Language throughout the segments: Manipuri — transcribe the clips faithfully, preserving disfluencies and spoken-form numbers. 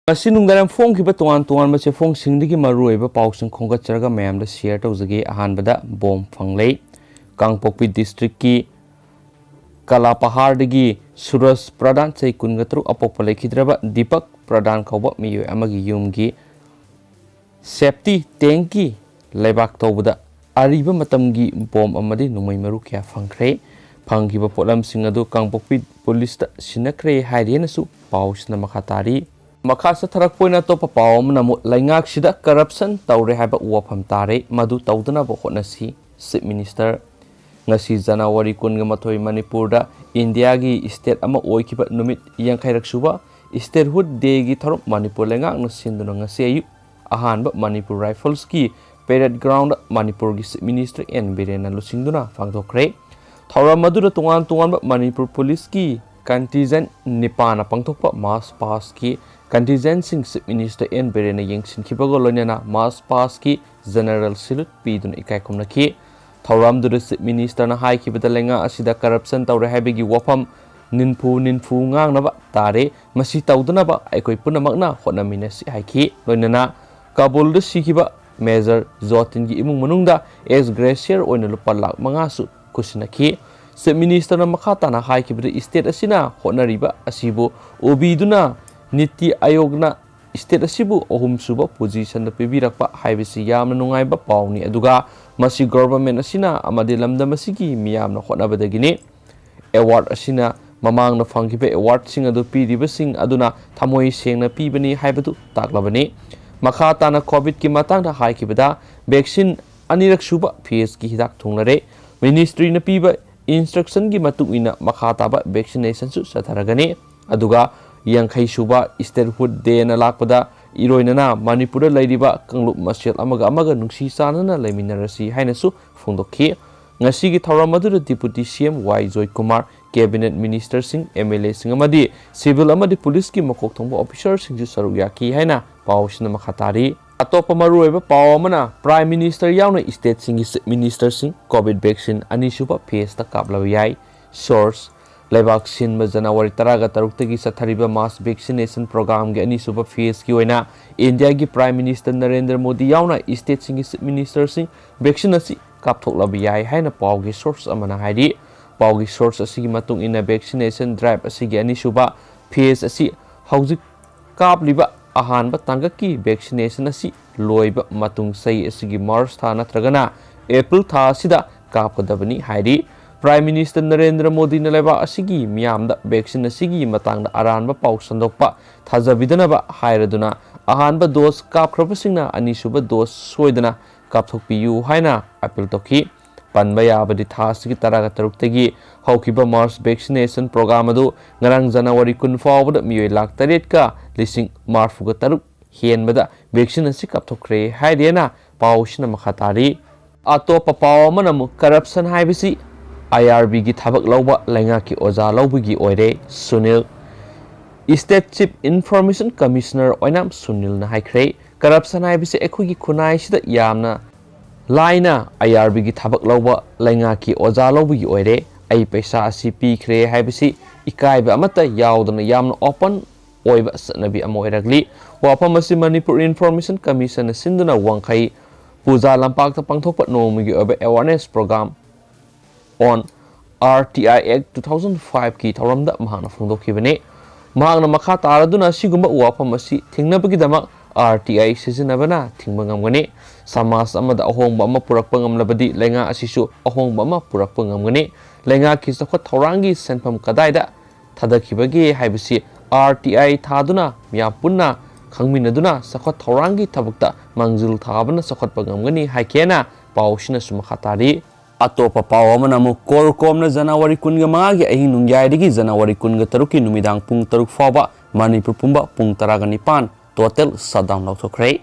ꯉꯁꯤ ꯅꯨꯡꯗꯥꯡ ꯐꯣꯡꯈꯤꯕ ꯇꯣꯉꯥꯟ ꯇꯣꯉꯥꯟꯕ ꯆꯦꯐꯣꯡꯁꯤꯡꯗꯒꯤ ꯃꯔꯨꯑꯣꯏꯕ ꯄꯥꯎꯁꯤꯡ ꯈꯣꯝꯒꯠꯆꯔꯒ ꯃꯌꯥꯝꯗ ꯁꯤꯌꯔ ꯇꯧꯖꯒꯦ꯫ ꯑꯍꯥꯟꯕꯗ ꯕꯣꯝ ꯐꯪꯂꯦ꯫ ꯀꯥꯡꯄꯣꯛꯄꯤ ꯗꯤꯁꯇ꯭ꯔꯤꯛꯀꯤ ꯀꯂꯥꯄꯍꯥꯔꯗꯒꯤ ꯁꯨꯔꯖ ꯄ꯭ꯔꯙꯥꯟ, ꯆꯍꯤ ꯀꯨꯟꯒ ꯇꯔꯨꯛ, ꯑꯄꯣꯛꯄ ꯂꯩꯈꯤꯗ꯭ꯔꯕ ꯗꯤꯄꯛ ꯄ꯭ꯔꯙꯥꯟ ꯀꯧꯕ ꯃꯤꯑꯣꯏ ꯑꯃꯒꯤ ꯌꯨꯝꯒꯤ ꯁꯦꯞꯇꯤ ꯇꯦꯡꯀꯤ ꯂꯩꯕꯥꯛ ꯇꯧꯕꯗ ꯑꯔꯤꯕ ꯃꯇꯝꯒꯤ ꯕꯣꯝ ꯑꯃꯗꯤ ꯅꯣꯡꯃꯩ ꯃꯔꯨ ꯀꯌꯥ ꯐꯪꯈ꯭ꯔꯦ꯫ ꯐꯪꯈꯤꯕ ꯄꯣꯠꯂꯝꯁꯤꯡ ꯑꯗꯨ ꯀꯥꯡꯄꯣꯛꯄꯤ ꯄꯨꯂꯤꯁꯇ ꯁꯤꯟꯅꯈ꯭ꯔꯦ ꯍꯥꯏꯔꯤ ꯍꯥꯏꯅꯁꯨ ꯄꯥꯎꯁꯤꯅ ꯃꯈꯥ ꯇꯥꯔꯤ꯫ ꯃꯈꯥ ꯆꯠꯊꯔꯛꯄ ꯑꯣꯏꯅ ꯑꯇꯣꯞꯄ ꯄꯥꯎ ꯑꯃꯅ ꯑꯃꯨꯛ ꯂꯩꯉꯥꯛꯁꯤꯗ ꯀꯔꯞꯁꯟ ꯇꯧꯔꯦ ꯍꯥꯏꯕ ꯋꯥꯐꯝ ꯇꯥꯔꯦ, ꯃꯗꯨ ꯇꯧꯗꯅꯕ ꯍꯣꯠꯅꯁꯤ꯫ Chief minister. ꯉꯁꯤ ꯖꯅꯋꯥꯔꯤ ꯀꯨꯟꯒ ꯃꯥꯊꯣꯏ, ꯃꯅꯤꯄꯨꯔꯗ ꯏꯟꯗꯤꯌꯥꯒꯤ ꯁ꯭ꯇꯦꯠ ꯑꯃ ꯑꯣꯏꯈꯤꯕ ꯅꯨꯃꯤꯠ ꯌꯥꯡꯈꯩꯔꯛ ꯁꯨꯕ ꯁ꯭ꯇꯦꯠꯍꯨꯗ ꯗꯦꯒꯤ ꯊꯧꯔꯝ ꯃꯅꯤꯄꯨꯔ ꯂꯩꯉꯥꯛꯅ ꯁꯤꯟꯗꯨꯅ ꯉꯁꯤ ꯑꯌꯨꯛ ꯑꯍꯥꯟꯕ ꯃꯅꯤꯄꯨꯔ ꯔꯥꯏꯐꯜꯁꯀꯤ ꯄꯦꯔꯦꯗ ꯒ꯭ꯔꯥꯎꯟꯗ ꯃꯅꯤꯄꯨꯔꯒꯤ ꯆꯤꯐ ꯃꯤꯅꯤꯁꯇꯔ ꯑꯦꯟ ꯕꯤꯔꯦꯟꯅ ꯂꯨꯆꯤꯡꯗꯨꯅ ꯄꯥꯡꯊꯣꯛꯈ꯭ꯔꯦ꯫ ꯊꯧꯔꯝ ꯑꯗꯨꯗ ꯇꯣꯉꯥꯟ ꯇꯣꯉꯥꯟꯕ ꯃꯅꯤꯄꯨꯔ ꯄꯨꯂꯤꯁꯀꯤ ꯀꯟꯇꯤꯟꯖꯦꯟꯠ ꯅꯤꯄꯥꯟꯅ ꯄꯥꯡꯊꯣꯛꯄ ꯃꯥꯔꯆ ꯄꯥꯁꯀꯤ ꯀꯟꯇꯤꯟꯖꯦꯟꯠꯁꯤꯡ ꯆꯤꯐ ꯃꯤꯅꯤꯁꯇꯔ ꯑꯦꯟ ꯕꯤꯔꯦꯟꯅ ꯌꯦꯡꯁꯤꯟꯈꯤꯕꯒ ꯂꯣꯏꯅꯅ ꯃꯥꯔꯆ ꯄꯥꯁꯀꯤ ꯖꯦꯅꯔꯦꯜ ꯁꯤꯂꯨꯠ ꯄꯤꯗꯨꯅ ꯏꯀꯥꯏ ꯈꯨꯝꯅꯈꯤ꯫ ꯊꯧꯔꯝꯗꯨꯗ ꯆꯤꯐ ꯃꯤꯅꯤꯁꯇꯔꯅ ꯍꯥꯏꯈꯤꯕꯗ ꯂꯩꯉꯥꯛ ꯑꯁꯤꯗ ꯀꯔꯞꯁꯟ ꯇꯧꯔꯦ ꯍꯥꯏꯕꯒꯤ ꯋꯥꯐꯝ ꯅꯤꯟꯐꯨ ꯅꯤꯟꯐꯨ ꯉꯥꯡꯅꯕ ꯇꯥꯔꯦ꯫ ꯃꯁꯤ ꯇꯧꯗꯅꯕ ꯑꯩꯈꯣꯏ ꯄꯨꯝꯅꯃꯛꯅ ꯍꯣꯠꯅꯃꯤꯟꯅꯁꯤ ꯍꯥꯏꯈꯤ꯫ ꯂꯣꯏꯅꯅ ꯀꯥꯕꯨꯜꯗ ꯁꯤꯈꯤꯕ ꯃꯦꯖꯔ ꯖꯣꯇꯤꯟꯒꯤ ꯏꯃꯨꯡ ꯃꯅꯨꯡꯗ ꯑꯦꯛꯁ ꯒ꯭ꯔꯦꯁꯤꯌꯔ ꯑꯣꯏꯅ ꯂꯨꯄꯥ ꯂꯥꯈ ꯃꯉꯥꯁꯨ ꯈꯨꯠꯁꯤꯟꯅꯈꯤ꯫ ꯆꯤꯐ ꯃꯤꯅꯤꯁꯇꯔꯅ ꯃꯈꯥ ꯇꯥꯅ ꯍꯥꯏꯈꯤꯕꯗ ꯁ꯭ꯇꯦꯠ ꯑꯁꯤꯅ ꯍꯣꯠꯅꯔꯤꯕ ꯑꯁꯤꯕꯨ ꯎꯕꯤꯗꯨꯅ ꯅꯤꯇꯤ ꯑꯥꯌꯣꯒꯅ ꯁ꯭ꯇꯦꯠ ꯑꯁꯤꯕꯨ ꯑꯍꯨꯝꯁꯨꯕ ꯄꯣꯖꯤꯁꯟꯗ ꯄꯤꯕꯤꯔꯛꯄ ꯍꯥꯏꯕꯁꯤ ꯌꯥꯝꯅ ꯅꯨꯡꯉꯥꯏꯕ ꯄꯥꯎꯅꯤ, ꯑꯗꯨꯒ ꯃꯁꯤ ꯒꯣꯚꯔꯟꯃꯦꯟꯠ ꯑꯁꯤꯅ ꯑꯃꯗꯤ ꯂꯝꯗꯝ ꯑꯁꯤꯒꯤ ꯃꯤꯌꯥꯝꯅ ꯍꯣꯠꯅꯕꯗꯒꯤꯅꯤ꯫ ꯑꯦꯋꯥꯔꯗ ꯑꯁꯤꯅ ꯃꯃꯥꯡꯗ ꯐꯪꯈꯤꯕ ꯑꯦꯋꯥꯔꯗꯁꯤꯡ ꯑꯗꯨ ꯄꯤꯔꯤꯕꯁꯤꯡ ꯑꯗꯨꯅ ꯊꯃꯣꯏ ꯁꯦꯡꯅ ꯄꯤꯕꯅꯤ ꯍꯥꯏꯕꯗꯨ ꯇꯥꯛꯂꯕꯅꯤ꯫ ꯃꯈꯥ ꯇꯥꯅ ꯀꯣꯚꯤꯗꯀꯤ ꯃꯇꯥꯡꯗ ꯍꯥꯏꯈꯤꯕꯗ, ꯚꯦꯛꯁꯤꯟ ꯑꯅꯤꯔꯛ ꯁꯨꯕ ꯐꯦꯖꯀꯤ ꯍꯤꯗꯥꯛ ꯊꯨꯡꯂꯔꯦ꯫ ꯃꯤꯅꯤꯁꯇ꯭ꯔꯤꯅ ꯄꯤꯕ ꯏꯟꯁꯇ꯭ꯔꯛꯁꯟꯒꯤ ꯃꯇꯨꯡ ꯏꯟꯅ ꯃꯈꯥ ꯇꯥꯕ ꯚꯦꯛꯁꯤꯅꯦꯁꯟꯁꯨ ꯆꯠꯊꯔꯒꯅꯤ꯫ ꯑꯗꯨꯒ ꯌꯥꯡꯈꯩ ꯁꯨꯕ ꯁ꯭ꯇꯦꯠꯍꯨꯗ ꯗꯦꯅ ꯂꯥꯛꯄꯗ ꯏꯔꯣꯏꯅꯅ ꯃꯅꯤꯄꯨꯔꯗ ꯂꯩꯔꯤꯕ ꯀꯥꯡꯂꯨꯞ ꯃꯁꯦꯜ ꯑꯃꯒ ꯑꯃꯒ ꯅꯨꯡꯁꯤ ꯆꯥꯟꯅꯅ ꯂꯩꯃꯤꯟꯅꯔꯁꯤ ꯍꯥꯏꯅꯁꯨ ꯐꯣꯡꯗꯣꯛꯈꯤ꯫ ꯉꯁꯤꯒꯤ ꯊꯧꯔꯝ ꯑꯗꯨꯗ ꯗꯤꯄꯨꯇꯤ ꯁꯤ ꯑꯦꯝ ꯋꯥꯏ ꯖꯣꯏꯀꯨꯃꯥꯔ, ꯀꯦꯕꯤꯅꯦꯠ ꯃꯤꯅꯤꯁꯇꯔꯁꯤꯡ, ꯑꯦꯝ ꯑꯦꯜ ꯑꯦꯁꯤꯡ ꯑꯃꯗꯤ ꯁꯤꯚꯤꯜ ꯑꯃꯗꯤ ꯄꯨꯂꯤꯁꯀꯤ ꯃꯀꯣꯛ ꯊꯣꯡꯕ ꯑꯣꯐꯤꯁꯥꯔꯁꯤꯡꯁꯨ ꯁꯔꯨꯛ ꯌꯥꯈꯤ ꯍꯥꯏꯅ ꯄꯥꯎꯁꯤꯅ ꯃꯈꯥ ꯇꯥꯔꯤ꯫ ꯑꯇꯣꯞꯄ ꯃꯔꯨꯑꯣꯏꯕ ꯄꯥꯎ ꯑꯃꯅ, ꯄ꯭ꯔꯥꯏꯝ ꯃꯤꯅꯤꯁꯇꯔ ꯌꯥꯎꯅ ꯁ꯭ꯇꯦꯠꯁꯤꯡꯒꯤ ꯆꯤꯐ ꯃꯤꯅꯤꯁꯇꯔꯁꯤꯡ ꯀꯣꯚꯤꯗ ꯚꯦꯛꯁꯤꯟ ꯑꯅꯤꯁꯨꯕ ꯐꯦꯖꯇ ꯀꯥꯞꯂꯕ ꯌꯥꯏ꯫ ꯁꯣꯔꯁ: ꯂꯩꯕꯥꯛ ꯁꯤꯟꯕ ꯖꯅꯋꯥꯔꯤ ꯇꯔꯥꯒ ꯇꯔꯨꯛꯇꯒꯤ ꯆꯠꯊꯔꯤꯕ mass vaccination programꯒꯤ ꯑꯅꯤꯁꯨꯕ phaseꯀꯤ ꯑꯣꯏꯅ ꯏꯟꯗꯤꯌꯥꯒꯤ Prime Minister ꯅꯔꯦꯟꯗ꯭ꯔ ꯃꯣꯗꯤ ꯌꯥꯎꯅ stateꯁꯤꯡꯒꯤ Chief Ministerꯁꯤꯡ vaccine ꯑꯁꯤ ꯀꯥꯞꯊꯣꯛꯂꯕ ꯌꯥꯏ ꯍꯥꯏꯅ ꯄꯥꯎꯒꯤ source ꯑꯃꯅ ꯍꯥꯏꯔꯤ꯫ ꯄꯥꯎꯒꯤ source ꯑꯁꯤꯒꯤ ꯃꯇꯨꯡ ꯏꯟꯅ vaccination drive ꯑꯁꯤꯒꯤ ꯑꯅꯤꯁꯨꯕ phase ꯑꯁꯤ ꯍꯧꯖꯤꯛ ꯀꯥꯞꯂꯤꯕ ꯑꯍꯥꯟꯕ ꯇꯥꯡꯀꯛꯀꯤ vaccination ꯑꯁꯤ ꯂꯣꯏꯕ ꯃꯇꯨꯡ ꯆꯍꯤ ꯑꯁꯤꯒꯤ March ꯊꯥ ꯅꯠꯇ꯭ꯔꯒꯅ April ꯊꯥ ꯑꯁꯤꯗ ꯀꯥꯞꯀꯗꯕꯅꯤ ꯍꯥꯏꯔꯤ꯫ Prime Minister ꯅꯔꯦꯟꯗ꯭ꯔ ꯃꯣꯗꯤꯅ ꯂꯩꯕꯥꯛ ꯑꯁꯤꯒꯤ ꯃꯤꯌꯥꯝꯗ vaccine ꯑꯁꯤꯒꯤ ꯃꯇꯥꯡꯗ ꯑꯔꯥꯟꯕ ꯄꯥꯎ ꯁꯟꯗꯣꯛꯄ ꯊꯥꯖꯕꯤꯗꯅꯕ ꯍꯥꯏꯔꯗꯨꯅ ꯑꯍꯥꯟꯕ dose ꯀꯥꯞꯈ꯭ꯔꯕꯁꯤꯡꯅ ꯑꯅꯤꯁꯨꯕ dose ꯁꯣꯏꯗꯅ ꯀꯥꯞꯊꯣꯛꯄꯤꯌꯨ ꯍꯥꯏꯅ appeal ꯇꯧꯈꯤ꯫ ꯄꯟꯕ ꯌꯥꯕꯗꯤ ꯊꯥ ꯑꯁꯤꯒꯤ ꯇꯔꯥꯒ ꯇꯔꯨꯛꯇꯒꯤ ꯍꯧꯈꯤꯕ mass vaccination program ꯑꯗꯨ ꯉꯔꯥꯡ ꯖꯅꯋꯥꯔꯤ ꯀꯨꯟ ꯐꯥꯎꯕꯗ ꯃꯤꯑꯣꯏ ꯂꯥꯈ ꯇꯔꯦꯠꯀ ꯂꯤꯁꯤꯡ ꯃꯔꯤꯐꯨꯒ ꯇꯔꯨꯛ ꯍꯦꯟꯕꯗ vaccine ꯑꯁꯤ ꯀꯥꯞꯊꯣꯛꯈ꯭ꯔꯦ ꯍꯥꯏꯔꯦꯅ ꯄꯥꯎꯁꯤꯅ ꯃꯈꯥ ꯇꯥꯔꯤ꯫ ꯑꯇꯣꯞꯄ ꯄꯥꯎ ꯑꯃꯅ ꯑꯃꯨꯛ corruption ꯍꯥꯏꯕꯁꯤ IRBꯒꯤ ꯊꯕꯛ ꯂꯧꯕ ꯂꯩꯉꯥꯛꯀꯤ ꯑꯣꯖꯥ ꯂꯧꯕꯒꯤ ꯑꯣꯏꯔꯦ꯫ Sunil, State Chief Information Commissioner ꯑꯣꯏꯅ ꯁꯨꯅꯤꯜꯅ ꯍꯥꯏꯈ꯭ꯔꯦ, corruption ꯍꯥꯏꯕꯁꯤ ꯑꯩꯈꯣꯏꯒꯤ ꯈꯨꯟꯅꯥꯏꯁꯤꯗ ꯌꯥꯝꯅ ꯂꯥꯏꯅ IRBꯒꯤ ꯊꯕꯛ ꯂꯧꯕ ꯂꯩꯉꯥꯛꯀꯤ ꯑꯣꯖꯥ ꯂꯧꯕꯒꯤ ꯑꯣꯏꯔꯦ꯫ ꯑꯩ ꯄꯩꯁꯥ ꯑꯁꯤ ꯄꯤꯈ꯭ꯔꯦ ꯍꯥꯏꯕꯁꯤ ꯏꯀꯥꯏꯕ ꯑꯃꯠꯇ ꯌꯥꯎꯗꯅ ꯌꯥꯝꯅ open ꯑꯣꯏꯕ ꯆꯠꯅꯕꯤ ꯑꯃ ꯑꯣꯏꯔꯛꯂꯤ꯫ ꯋꯥꯐꯝ ꯑꯁꯤ ꯃꯅꯤꯄꯨꯔ Information Commissionꯅ ꯁꯤꯟꯗꯨꯅ ꯋꯥꯡꯈꯩ ꯄꯨꯖꯥ ꯂꯝꯄꯥꯛꯇ ꯄꯥꯡꯊꯣꯛꯄ ꯅꯣꯡꯃꯒꯤ ꯑꯣꯏꯕ awareness program on RTI Act two thousand fiveꯀꯤ ꯊꯧꯔꯝꯗ ꯃꯍꯥꯛꯅ ꯐꯣꯡꯗꯣꯛꯈꯤꯕꯅꯤ꯫ ꯃꯍꯥꯛꯅ ꯃꯈꯥ ꯇꯥꯔꯗꯨꯅ ꯑꯁꯤꯒꯨꯝꯕ ꯋꯥꯐꯝ ꯑꯁꯤ ꯊꯤꯡꯅꯕꯒꯤꯗꯃꯛ RTI ꯁꯤꯖꯤꯟꯅꯕꯅ ꯊꯤꯡꯕ ꯉꯝꯒꯅꯤ꯫ ꯁꯃꯥꯖ ꯑꯃꯗ ꯑꯍꯣꯡꯕ ꯑꯃ ꯄꯨꯔꯛꯄ ꯉꯝꯂꯕꯗꯤ ꯂꯩꯉꯥꯛ ꯑꯁꯤꯁꯨ ꯑꯍꯣꯡꯕ ꯑꯃ ꯄꯨꯔꯛꯄ ꯉꯝꯒꯅꯤ꯫ ꯂꯩꯉꯥꯛꯀꯤ ꯆꯥꯎꯈꯠ ꯊꯧꯔꯥꯡꯒꯤ ꯁꯦꯟꯐꯝ ꯀꯗꯥꯏꯗ ꯊꯥꯗꯈꯤꯕꯒꯦ ꯍꯥꯏꯕꯁꯤ RTI ꯊꯥꯗꯨꯅ ꯃꯤꯌꯥꯝ ꯄꯨꯟꯅ ꯈꯪꯃꯤꯟꯅꯗꯨꯅ ꯆꯥꯎꯈꯠ ꯊꯧꯔꯥꯡꯒꯤ ꯊꯕꯛꯇ ꯃꯥꯡꯖꯤꯜ ꯊꯥꯕꯅ ꯆꯥꯎꯈꯠꯄ ꯉꯝꯒꯅꯤ ꯍꯥꯏꯈꯤꯅ ꯄꯥꯎꯁꯤꯅꯁꯨ ꯃꯈꯥ ꯇꯥꯔꯤ꯫ ꯑꯇꯣꯞꯄ ꯄꯥꯎ ꯑꯃꯅ ꯑꯃꯨꯛ ꯀꯣꯔ ꯀꯣꯝꯅ ꯖꯅꯋꯥꯔꯤ ꯀꯨꯟꯒ ꯃꯉꯥꯒꯤ ꯑꯍꯤꯡ ꯅꯣꯡꯌꯥꯏꯗꯒꯤ ꯖꯅꯋꯥꯔꯤ ꯀꯨꯟꯒ ꯇꯔꯨꯛꯀꯤ ꯅꯨꯃꯤꯗꯥꯡ ꯄꯨꯡ ꯇꯔꯨꯛ ꯐꯥꯎꯕ ꯃꯅꯤꯄꯨꯔ ꯄꯨꯝꯕ ꯄꯨꯡ ꯇꯔꯥꯒ ꯅꯤꯄꯥꯟ total shutdown ꯂꯧꯊꯣꯛꯈ꯭ꯔꯦ꯫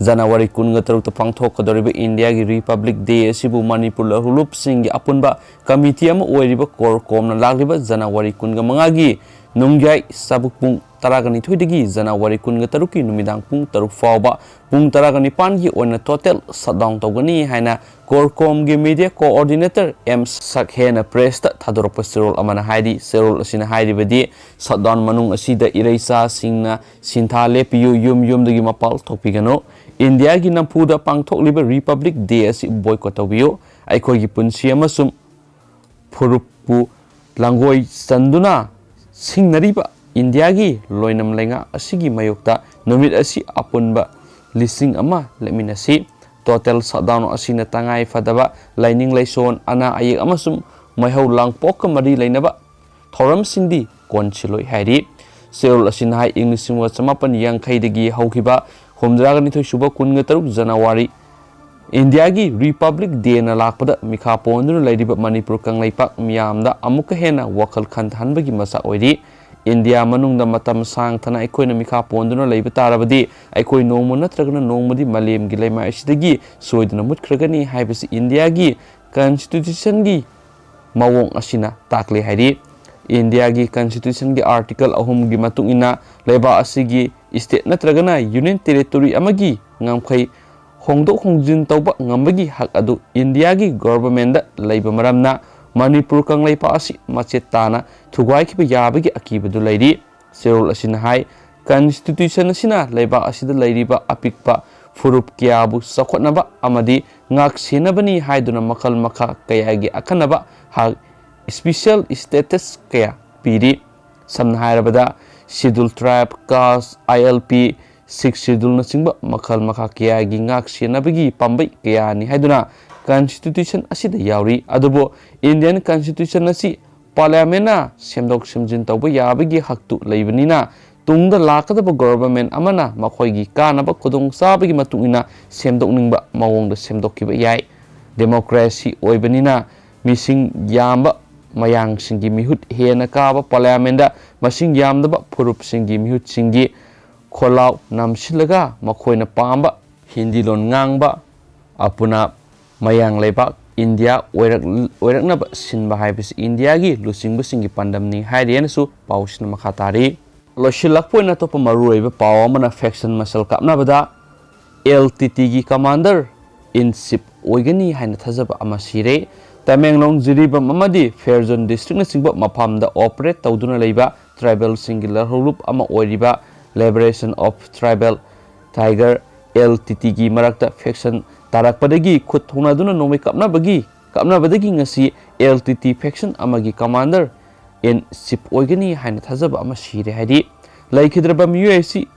ꯖꯅꯋꯥꯔꯤ ꯀꯨꯟꯒ ꯇꯔꯨꯛꯇ ꯄꯥꯡꯊꯣꯛꯀꯗꯧꯔꯤꯕ ꯏꯟꯗꯤꯌꯥꯒꯤ Republic Day ꯑꯁꯤꯕꯨ ꯃꯅꯤꯄꯨꯔ ꯂꯨꯞꯁꯤꯡꯒꯤ ꯑꯄꯨꯟꯕ committee ꯑꯃ ꯑꯣꯏꯔꯤꯕ ꯀꯣꯔ ꯀꯣꯝꯅ ꯂꯥꯛꯂꯤꯕ ꯖꯅꯋꯥꯔꯤ ꯀꯨꯟꯒ ꯃꯉꯥꯒꯤ ꯅꯨꯡꯌꯥꯏ ꯆꯥꯕꯨꯛ ꯄꯨꯡ ꯇꯔꯥꯒ ꯅꯤꯊꯣꯏꯗꯒꯤ ꯖꯅꯋꯥꯔꯤ ꯀꯨꯟꯒ ꯇꯔꯨꯛꯀꯤ ꯅꯨꯃꯤꯗꯥꯡ ꯄꯨꯡ ꯇꯔꯨꯛ ꯐꯥꯎꯕ ꯄꯨꯡ ꯇꯔꯥꯒ ꯅꯤꯄꯥꯟꯒꯤ ꯑꯣꯏꯅ total shutdown ꯇꯧꯒꯅꯤ ꯍꯥꯏꯅ CORCOMꯒꯤ media coordinator M ꯁꯛꯍꯦꯅ pressꯇ ꯊꯥꯗꯣꯔꯛꯄ ꯆꯦꯔꯣꯜ ꯑꯃꯅ ꯍꯥꯏꯔꯤ꯫ ꯆꯦꯔꯣꯜ ꯑꯁꯤꯅ ꯍꯥꯏꯔꯤꯕꯗꯤ, shutdown ꯃꯅꯨꯡ ꯑꯁꯤꯗ ꯏꯔꯩꯆꯥꯁꯤꯡꯅ ꯁꯤꯟꯊꯥ ꯂꯦꯞꯄꯤꯌꯨ, ꯌꯨꯝ ꯌꯨꯝꯗꯒꯤ ꯃꯄꯥꯜ ꯊꯣꯛꯄꯤꯒꯅꯨ, ꯏꯟꯗꯤꯌꯥꯒꯤ ꯅꯝꯐꯨꯗ ꯄꯥꯡꯊꯣꯛꯂꯤꯕ Republic Day ꯑꯁꯤ boycott ꯇꯧꯕꯤꯌꯨ, ꯑꯩꯈꯣꯏꯒꯤ ꯄꯨꯟꯁꯤ ꯑꯃꯁꯨꯡ ꯐꯨꯔꯨꯞꯄꯨ ꯂꯥꯡꯒꯣꯏ ꯆꯟꯗꯨꯅ ꯁꯤꯡꯅꯔꯤꯕ ꯏꯟꯗꯤꯌꯥꯒꯤ ꯂꯣꯏꯅꯝ ꯂꯩꯉꯥꯛ ꯑꯁꯤꯒꯤ ꯃꯥꯌꯣꯛꯇ ꯅꯨꯃꯤꯠ ꯑꯁꯤ ꯑꯄꯨꯟꯕ ꯂꯤꯁꯤꯡ ꯑꯃ ꯂꯦꯞꯃꯤꯟꯅꯁꯤ꯫ Total shutdown ꯑꯁꯤꯅ ꯇꯉꯥꯏ ꯐꯗꯕ ꯂꯥꯏꯅꯤꯡ ꯂꯥꯏꯁꯣꯟ, ꯑꯅꯥ ꯑꯌꯦꯛ ꯑꯃꯁꯨꯡ ꯃꯩꯍꯧ ꯂꯥꯡꯄꯣꯛꯀ ꯃꯔꯤ ꯂꯩꯅꯕ ꯊꯧꯔꯝꯁꯤꯡꯗꯤ ꯀꯣꯟꯁꯤꯜꯂꯣꯏ ꯍꯥꯏꯔꯤ꯫ ꯆꯦꯔꯣꯜ ꯑꯁꯤꯅ ꯍꯥꯏ, ꯏꯪ ꯂꯤꯁꯤꯡ ꯑꯃ ꯆꯃꯥꯄꯟ ꯌꯥꯡꯈꯩꯗꯒꯤ ꯍꯧꯈꯤꯕ ꯍꯨꯝꯗ꯭ꯔꯥꯒ ꯅꯤꯊꯣꯏ ꯁꯨꯕ ꯀꯨꯟꯒ ꯇꯔꯨꯛ ꯖꯅꯋꯥꯔꯤ ꯏꯟꯗꯤꯌꯥꯒꯤ Republic Dayꯅ ꯂꯥꯛꯄꯗ ꯃꯤꯈꯥ ꯄꯣꯟꯗꯨꯅ ꯂꯩꯔꯤꯕ ꯃꯅꯤꯄꯨꯔ ꯀꯪꯂꯩꯄꯥꯛ ꯃꯤꯌꯥꯝꯗ ꯑꯃꯨꯛꯀ ꯍꯦꯟꯅ ꯋꯥꯈꯜ ꯈꯟꯊꯍꯟꯕꯒꯤ ꯃꯆꯥꯛ ꯑꯣꯏꯔꯤ꯫ ꯏꯟꯗꯤꯌꯥ ꯃꯅꯨꯡꯗ ꯃꯇꯝ ꯁꯥꯡꯊꯅ ꯑꯩꯈꯣꯏꯅ ꯃꯤꯈꯥ ꯄꯣꯟꯗꯨꯅ ꯂꯩꯕ ꯇꯥꯔꯕꯗꯤ, ꯑꯩꯈꯣꯏ ꯅꯣꯡꯃ ꯅꯠꯇ꯭ꯔꯒꯅ ꯅꯣꯡꯃꯗꯤ ꯃꯥꯂꯦꯝꯒꯤ ꯂꯩꯃꯥꯏ ꯑꯁꯤꯗꯒꯤ ꯁꯣꯏꯗꯅ ꯃꯨꯠꯈ꯭ꯔꯒꯅꯤ ꯍꯥꯏꯕꯁꯤ ꯏꯟꯗꯤꯌꯥꯒꯤ Constitutionꯒꯤ ꯃꯑꯣꯡ ꯑꯁꯤꯅ ꯇꯥꯛꯂꯤ ꯍꯥꯏꯔꯤ꯫ ꯏꯟꯗꯤꯌꯥꯒꯤ Constitutionꯒꯤ Article ꯑꯍꯨꯝꯒꯤ ꯃꯇꯨꯡ ꯏꯟꯅ, ꯂꯩꯕꯥꯛ ꯑꯁꯤꯒꯤ state ꯅꯠꯇ꯭ꯔꯒꯅ Union Territory ꯑꯃꯒꯤ ꯉꯝꯈꯩ ꯍꯣꯡꯗꯣꯛ ꯍꯣꯡꯖꯤꯟ ꯇꯧꯕ ꯉꯝꯕꯒꯤ ꯍꯛ ꯑꯗꯨ ꯏꯟꯗꯤꯌꯥꯒꯤ governmentꯗ ꯂꯩꯕ ꯃꯔꯝꯅ, ꯃꯅꯤꯄꯨꯔ ꯀꯪꯂꯩꯄꯥꯛ ꯑꯁꯤ ꯃꯆꯦꯠ ꯇꯥꯅ ꯊꯨꯒꯥꯏꯈꯤꯕ ꯌꯥꯕꯒꯤ ꯑꯀꯤꯕꯗꯨ ꯂꯩꯔꯤ꯫ ꯆꯦꯔꯣꯜ ꯑꯁꯤꯅ ꯍꯥꯏ, Constitution ꯑꯁꯤꯅ ꯂꯩꯕꯥꯛ ꯑꯁꯤꯗ ꯂꯩꯔꯤꯕ ꯑꯄꯤꯛꯄ ꯐꯨꯔꯨꯞ ꯀꯌꯥꯕꯨ ꯆꯥꯎꯈꯠꯅꯕ ꯑꯃꯗꯤ ꯉꯥꯛ ꯁꯦꯟꯅꯕꯅꯤ ꯍꯥꯏꯗꯨꯅ ꯃꯈꯜ ꯃꯈꯥ ꯀꯌꯥꯒꯤ ꯑꯈꯟꯅꯕ ꯍꯛ, special status ꯀꯌꯥ ꯄꯤꯔꯤ꯫ ꯁꯝꯅ ꯍꯥꯏꯔꯕꯗ, Scheduled Tribe, Caste, ILP, Sixth Scheduleꯅꯆꯤꯡꯕ ꯃꯈꯜ ꯃꯈꯥ ꯀꯌꯥꯒꯤ ꯉꯥꯛ ꯁꯦꯟꯅꯕꯒꯤ ꯄꯥꯝꯕꯩ ꯀꯌꯥꯅꯤ ꯍꯥꯏꯗꯨꯅ Constitution ꯑꯁꯤꯗ ꯌꯥꯎꯔꯤ꯫ ꯑꯗꯨꯕꯨ Indian Constitution ꯑꯁꯤ Parliamentꯅ ꯁꯦꯝꯗꯣꯛ ꯁꯦꯝꯖꯤꯟ ꯇꯧꯕ ꯌꯥꯕꯒꯤ ꯍꯛꯇꯨ ꯂꯩꯕꯅꯤꯅ, ꯇꯨꯡꯗ ꯂꯥꯛꯀꯗꯕ government ꯑꯃꯅ ꯃꯈꯣꯏꯒꯤ ꯀꯥꯟꯅꯕ ꯈꯨꯗꯣꯡꯆꯥꯕꯒꯤ ꯃꯇꯨꯡ ꯏꯟꯅ ꯁꯦꯝꯗꯣꯛꯅꯤꯡꯕ ꯃꯑꯣꯡꯗ ꯁꯦꯝꯗꯣꯛꯈꯤꯕ ꯌꯥꯏ꯫ Democracy ꯑꯣꯏꯕꯅꯤꯅ, ꯃꯤꯁꯤꯡ ꯌꯥꯝꯕ ꯃꯌꯥꯡꯁꯤꯡꯒꯤ ꯃꯤꯍꯨꯠ ꯍꯦꯟꯅ ꯀꯥꯕ Parliamentꯗ ꯃꯁꯤꯡ ꯌꯥꯝꯗꯕ ꯐꯨꯔꯨꯞꯁꯤꯡꯒꯤ ꯃꯤꯍꯨꯠꯁꯤꯡꯒꯤ ꯈꯣꯜꯂꯥꯎ ꯅꯝꯁꯤꯜꯂꯒ ꯃꯈꯣꯏꯅ ꯄꯥꯝꯕ ꯍꯤꯟꯗꯤ ꯂꯣꯟ ꯉꯥꯡꯕ ꯑꯄꯨꯅꯥꯞ ꯃꯌꯥꯡ ꯂꯩꯕꯥꯛ ꯏꯟꯗꯤꯌꯥ ꯑꯣꯏꯔꯛ-, ꯑꯣꯏꯔꯛꯅꯕ ꯁꯤꯟꯕ ꯍꯥꯏꯕꯁꯤ ꯏꯟꯗꯤꯌꯥꯒꯤ ꯂꯨꯆꯤꯡꯕꯁꯤꯡꯒꯤ ꯄꯥꯟꯗꯝꯅꯤ ꯍꯥꯏꯔꯤ ꯍꯥꯏꯅꯁꯨ ꯄꯥꯎꯁꯤꯅ ꯃꯈꯥ ꯇꯥꯔꯤ꯫ ꯂꯣꯏꯁꯤꯜꯂꯛꯄ ꯑꯣꯏꯅ ꯑꯇꯣꯞꯄ ꯃꯔꯨꯑꯣꯏꯕ ꯄꯥꯎ ꯑꯃꯅ faction ꯃꯁꯜ ꯀꯥꯞꯅꯕꯗ L T T ꯒꯤ commander in chief ꯑꯣꯏꯒꯅꯤ ꯍꯥꯏꯅ ꯊꯥꯖꯕ ꯑꯃ ꯁꯤꯔꯦ꯫ ꯇꯃꯦꯡꯂꯣꯡ, ꯖꯤꯔꯤꯕꯥꯝ ꯑꯃꯗꯤ ꯐꯦꯔꯖꯣꯟ district ꯅꯆꯤꯡꯕ ꯃꯐꯝꯗ operate ꯇꯧꯗꯨꯅ ꯂꯩꯕ tribal ꯁꯤꯡꯒꯤ ꯂꯥꯜꯍꯧꯂꯨꯞ ꯑꯃ ꯑꯣꯏꯔꯤꯕ Liberation of Tribal Tiger, L T T ꯒꯤ ꯃꯔꯛꯇ faction ꯇꯥꯔꯛꯄꯗꯒꯤ ꯈꯨꯠ ꯊꯣꯡꯅꯗꯨꯅ ꯅꯣꯡꯃꯩ ꯀꯥꯞꯅꯕꯒꯤ, ꯀꯥꯞꯅꯕꯗꯒꯤ ꯉꯁꯤ L T T faction ꯑꯃꯒꯤ commander in chief ꯑꯣꯏꯒꯅꯤ ꯍꯥꯏꯅ ꯊꯥꯖꯕ ꯑꯃ ꯁꯤꯔꯦ ꯍꯥꯏꯔꯤ꯫ ꯂꯩꯈꯤꯗ꯭ꯔꯕ ꯃꯤꯑꯣꯏ ꯑꯁꯤ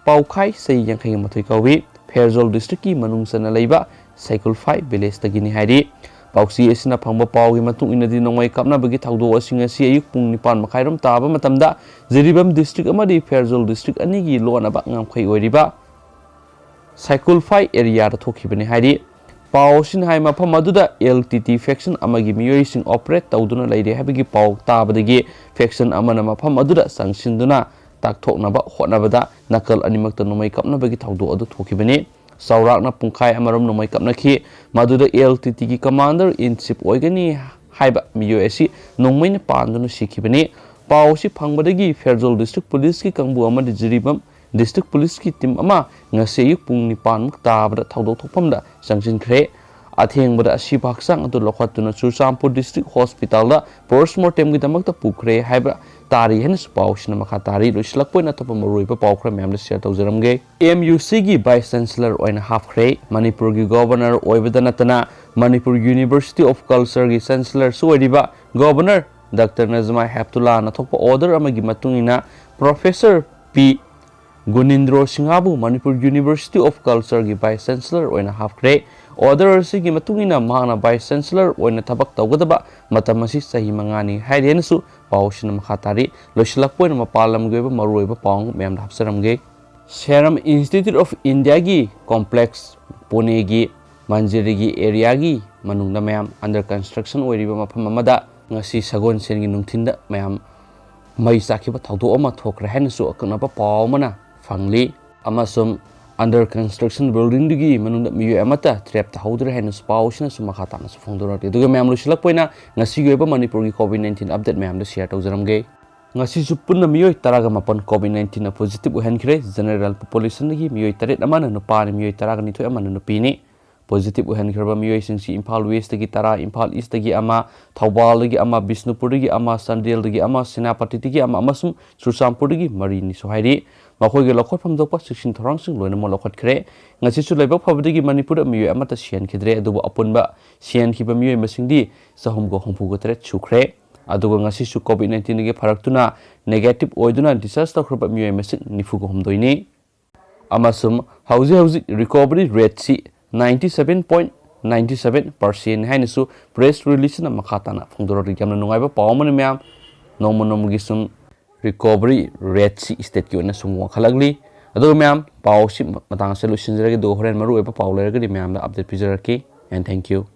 ꯄꯥꯎꯈꯥꯏ, ꯆꯍꯤ ꯌꯥꯡꯈꯩ ꯃꯥꯊꯣꯏ ꯀꯧꯏ, ꯐꯦꯔꯖꯣꯜ district ꯀꯤ ꯃꯅꯨꯡ ꯆꯟꯅ ꯂꯩꯕ ꯁꯩꯀꯨꯜꯐꯥꯏ village ꯇꯒꯤꯅꯤ ꯍꯥꯏꯔꯤ꯫ ꯄꯥꯎꯆꯦ ꯑꯁꯤꯅ ꯐꯪꯕ ꯄꯥꯎꯒꯤ ꯃꯇꯨꯡ ꯏꯟꯅꯗꯤ, ꯅꯣꯡꯃꯩ ꯀꯥꯞꯅꯕꯒꯤ ꯊꯧꯗꯣꯛ ꯑꯁꯤ ꯉꯁꯤ ꯑꯌꯨꯛ ꯄꯨꯡ ꯅꯤꯄꯥꯟ ꯃꯈꯥꯏꯔꯣꯝ ꯇꯥꯕ ꯃꯇꯝꯗ ꯖꯤꯔꯤꯕꯥꯝ district ꯑꯃꯗꯤ ꯐꯦꯔꯖꯣꯜ district ꯑꯅꯤꯒꯤ ꯂꯣꯟꯅꯕ ꯉꯝꯈꯩ ꯑꯣꯏꯔꯤꯕ ꯁꯥꯏꯀꯨꯜꯐꯥꯏ area ꯗ ꯊꯣꯛꯈꯤꯕꯅꯤ ꯍꯥꯏꯔꯤ꯫ ꯄꯥꯎ ꯑꯁꯤꯅ ꯍꯥꯏ, ꯃꯐꯝ ꯑꯗꯨꯗ L T T faction ꯑꯃꯒꯤ ꯃꯤꯑꯣꯏꯁꯤꯡ operate ꯇꯧꯗꯨꯅ ꯂꯩꯔꯦ ꯍꯥꯏꯕꯒꯤ ꯄꯥꯎ ꯇꯥꯕꯗꯒꯤ faction ꯑꯃꯅ ꯃꯐꯝ ꯑꯗꯨꯗ ꯆꯪꯁꯤꯟꯗꯨꯅ ꯇꯥꯛꯊꯣꯛꯅꯕ ꯍꯣꯠꯅꯕꯗ ꯅꯥꯀꯜ ꯑꯅꯤꯃꯛꯇ ꯅꯣꯡꯃꯩ ꯀꯥꯞꯅꯕꯒꯤ ꯊꯧꯗꯣꯛ ꯑꯗꯨ ꯊꯣꯛꯈꯤꯕꯅꯤ꯫ ꯆꯥꯎꯔꯥꯛꯅ ꯄꯨꯡꯈꯥꯏ ꯑꯃꯔꯣꯝ ꯅꯣꯡꯃꯩ ꯀꯥꯞꯅꯈꯤ꯫ ꯃꯗꯨꯗ L T T ꯒꯤ commander in chief ꯑꯣꯏꯒꯅꯤ ꯍꯥꯏꯕ ꯃꯤꯑꯣꯏ ꯑꯁꯤ ꯅꯣꯡꯃꯩꯅ ꯄꯥꯟꯗꯨꯅ ꯁꯤꯈꯤꯕꯅꯤ꯫ ꯄꯥꯎ ꯑꯁꯤ ꯐꯪꯕꯗꯒꯤ ꯐꯦꯔꯖꯣꯜ district police ꯀꯤ ꯀꯥꯡꯕꯨ ꯑꯃꯗꯤ ꯖꯤꯔꯤꯕꯥꯝ district police ꯀꯤ team ꯑꯃ ꯉꯁꯤ ꯑꯌꯨꯛ ꯄꯨꯡ ꯅꯤꯄꯥꯟ ꯃꯨꯛ ꯇꯥꯕꯗ ꯊꯧꯗꯣꯛ ꯊꯣꯛꯐꯝꯗ ꯆꯪꯁꯤꯟꯈ꯭ꯔꯦ꯫ ꯑꯊꯦꯡꯕꯗ ꯑꯁꯤꯕ ꯍꯛꯆꯥꯡ ꯑꯗꯨ ꯂꯧꯈꯠꯇꯨꯅ ꯆꯨꯔꯆꯥꯟꯄꯨꯔ district hospital ꯗ post mortem ꯒꯤꯗꯃꯛꯇ ꯄꯨꯈ꯭ꯔꯦ ꯍꯥꯏꯕ ꯇꯥꯔꯤ ꯍꯥꯏꯅꯁꯨ ꯄꯥꯎꯁꯤꯅ ꯃꯈꯥ ꯇꯥꯔꯤ꯫ ꯂꯣꯏꯁꯤꯜꯂꯛꯄ ꯑꯣꯏꯅ ꯑꯇꯣꯞꯄ ꯃꯔꯨꯑꯣꯏꯕ ꯄꯥꯎ ꯈꯔ ꯃꯌꯥꯝꯗ share ꯇꯧꯖꯔꯝꯒꯦ꯫ M U C ꯒꯤ vice chancellor ꯑꯣꯏꯅ ꯍꯥꯞꯈ꯭ꯔꯦ꯫ ꯃꯅꯤꯄꯨꯔꯒꯤ governor ꯑꯣꯏꯕꯗ ꯅꯠꯇꯅ ꯃꯅꯤꯄꯨꯔ University of Culture ꯒꯤ chancellor ꯁꯨ ꯑꯣꯏꯔꯤꯕ Governor Doctor ꯅꯖꯃꯥ ꯍꯦꯞꯇꯨꯂꯥꯅ ꯊꯣꯛꯄ order ꯑꯃꯒꯤ ꯃꯇꯨꯡ ꯏꯟꯅ Professor P ꯒꯨꯅꯤꯟꯗ꯭ꯔꯣ ꯁꯤꯡꯍꯕꯨ Manipur University of Culture ꯒꯤ vice chancellor ꯑꯣꯏꯅ ꯍꯥꯞꯈ꯭ꯔꯦ꯫ Order ꯑꯁꯤꯒꯤ ꯃꯇꯨꯡ ꯏꯟꯅ ꯃꯍꯥꯛꯅ vice chancellor ꯑꯣꯏꯅ ꯊꯕꯛ ꯇꯧꯒꯗꯕ ꯃꯇꯝ ꯑꯁꯤ ꯆꯍꯤ ꯃꯉꯥꯅꯤ ꯍꯥꯏꯔꯤ ꯍꯥꯏꯅꯁꯨ ꯄꯥꯎꯁꯤꯅ ꯃꯈꯥ ꯇꯥꯔꯤ꯫ ꯂꯣꯏꯁꯤꯜꯂꯛꯄ ꯑꯣꯏꯅ ꯃꯄꯥꯟ ꯂꯝꯒꯤ ꯑꯣꯏꯕ ꯃꯔꯨꯑꯣꯏꯕ ꯄꯥꯎ ꯃꯌꯥꯝꯗ ꯍꯥꯞꯆꯔꯝꯒꯦ꯫ Serum Institute of India ꯒꯤ complex ꯄꯨꯅꯦꯒꯤ ꯃꯟꯖꯤꯔꯤꯒꯤ area ꯒꯤ ꯃꯅꯨꯡꯗ ꯃꯌꯥꯝ under construction ꯑꯣꯏꯔꯤꯕ ꯃꯐꯝ ꯑꯃꯗ ꯉꯁꯤ ꯁꯒꯣꯜꯁꯦꯟꯒꯤ ꯅꯨꯡꯊꯤꯟꯗ ꯃꯌꯥꯝ ꯃꯩ ꯆꯥꯛꯈꯤꯕ ꯊꯧꯗꯣꯛ ꯑꯃ ꯊꯣꯛꯈ꯭ꯔꯦ ꯍꯥꯏꯅꯁꯨ ꯑꯀꯛꯅꯕ ꯄꯥꯎ ꯑꯃꯅ ꯐꯪꯂꯤ꯫ ꯑꯃꯁꯨꯡ Under construction buildingꯗꯨꯒꯤ ꯃꯅꯨꯡꯗ ꯃꯤꯑꯣꯏ ꯑꯃꯠꯇ ꯇ꯭ꯔꯦꯞ ꯇꯥꯍꯧꯗ꯭ꯔꯦ ꯍꯥꯏꯅꯁꯨ ꯄꯥꯎ ꯑꯁꯤꯅꯁꯨ ꯃꯈꯥ ꯇꯥꯅꯁꯨ ꯐꯣꯡꯗꯣꯔꯛꯂꯤ꯫ ꯑꯗꯨꯒ ꯃꯌꯥꯝ, ꯂꯣꯏꯁꯤꯜꯂꯛꯄ ꯑꯣꯏꯅ ꯉꯁꯤꯒꯤ ꯑꯣꯏꯕ ꯃꯅꯤꯄꯨꯔꯒꯤ COVID nineteen update ꯃꯌꯥꯝꯗꯣ share ꯇꯧꯖꯔꯝꯒꯦ꯫ ꯉꯁꯤꯁꯨ ꯄꯨꯟꯅ ꯃꯤꯑꯣꯏ ꯇꯔꯥꯒ ꯃꯥꯄꯟ COVID nineteenꯅ positive ꯑꯣꯏꯍꯟꯈ꯭ꯔꯦ꯫ General populationꯗꯒꯤ ꯃꯤꯑꯣꯏ ꯇꯔꯦꯠ ꯑꯃꯅ ꯅꯨꯄꯥꯅꯤ, ꯃꯤꯑꯣꯏ ꯇꯔꯥꯒ ꯅꯤꯊꯣꯏ ꯑꯃꯅ ꯅꯨꯄꯤꯅꯤ꯫ Positive ꯑꯣꯏꯍꯟꯈ꯭ꯔꯕ ꯃꯤꯑꯣꯏꯁꯤꯡꯁꯤ ꯏꯝꯐꯥꯜ Westꯇꯒꯤ ꯇꯔꯥ, ꯏꯝꯐꯥꯜ Eastꯇꯒꯤ ꯑꯃ, ꯊꯧꯕꯥꯜꯗꯒꯤ ꯑꯃ, ꯕꯤꯁꯅꯨꯄꯨꯔꯗꯒꯤ ꯑꯃ, ꯆꯥꯟꯗꯦꯜꯗꯒꯤ ꯑꯃ, ꯁꯦꯅꯥꯄꯇꯤꯗꯒꯤ ꯑꯃ ꯑꯃꯁꯨꯡ ꯆꯨꯔꯆꯥꯟꯄꯨꯔꯗꯒꯤ ꯃꯔꯤꯅꯤꯁꯨ ꯍꯥꯏꯔꯤ꯫ ꯃꯈꯣꯏꯒꯤ ꯂꯧꯈꯠꯐꯝ ꯊꯣꯛꯄ ꯆꯦꯛꯁꯤꯟ ꯊꯧꯔꯥꯡꯁꯤꯡ ꯂꯣꯏꯅꯃꯛ ꯂꯧꯈꯠꯈ꯭ꯔꯦ꯫ ꯉꯁꯤꯁꯨ ꯂꯥꯏꯕꯛ ꯐꯕꯗꯒꯤ ꯃꯅꯤꯄꯨꯔꯗ ꯃꯤꯑꯣꯏ ꯑꯃꯠꯇ ꯁꯤꯍꯟꯈꯤꯗ꯭ꯔꯦ, ꯑꯗꯨꯕꯨ ꯑꯄꯨꯟꯕ ꯁꯤꯍꯟꯈꯤꯕ ꯃꯤꯑꯣꯏ ꯃꯁꯤꯡꯗꯤ ꯆꯍꯨꯝꯒ ꯍꯨꯝꯐꯨꯒ ꯇꯔꯦꯠ ꯁꯨꯈ꯭ꯔꯦ꯫ ꯑꯗꯨꯒ ꯉꯁꯤꯁꯨ COVID nineteenꯗꯒꯤ ꯐꯔꯛꯇꯨꯅ negative ꯑꯣꯏꯗꯨꯅ discharge ꯇꯧꯈ꯭ꯔꯕ ꯃꯤꯑꯣꯏ ꯃꯁꯤꯡ ꯅꯤꯐꯨꯒ ꯍꯨꯝꯗꯣꯏꯅꯤ꯫ ꯑꯃꯁꯨꯡ ꯍꯧꯖꯤꯛ ꯍꯧꯖꯤꯛ recovery rateꯁꯤ ninety seven point nine seven percent ꯍꯥꯏꯅꯁꯨ press releaseꯅ ꯃꯈꯥ ꯇꯥꯅ ꯐꯣꯡꯗꯣꯔꯛꯂꯤ꯫ ꯌꯥꯝꯅ ꯅꯨꯡꯉꯥꯏꯕ ꯄꯥꯎ ꯑꯃꯅꯤ ꯃꯌꯥꯝ꯫ ꯅꯣꯡꯃ ꯅꯣꯡꯃꯒꯤ ꯁꯨꯝ recovery rateꯁꯤ stateꯀꯤ ꯑꯣꯏꯅ ꯁꯨꯝ ꯋꯥꯡꯈꯠꯂꯛꯂꯤ꯫ ꯑꯗꯨꯒ ꯃꯌꯥꯝ, ꯄꯥꯎꯁꯤ ꯃꯇꯥꯡ ꯑꯁꯤꯗ ꯂꯣꯏꯁꯤꯟꯖꯔꯒꯦ, ꯑꯗꯨꯒ ꯍꯣꯔꯦꯟ ꯃꯔꯨꯑꯣꯏꯕ ꯄꯥꯎ ꯂꯩꯔꯒꯗꯤ ꯃꯌꯥꯝꯗ update ꯄꯤꯖꯔꯛꯀꯦ꯫ And thank you.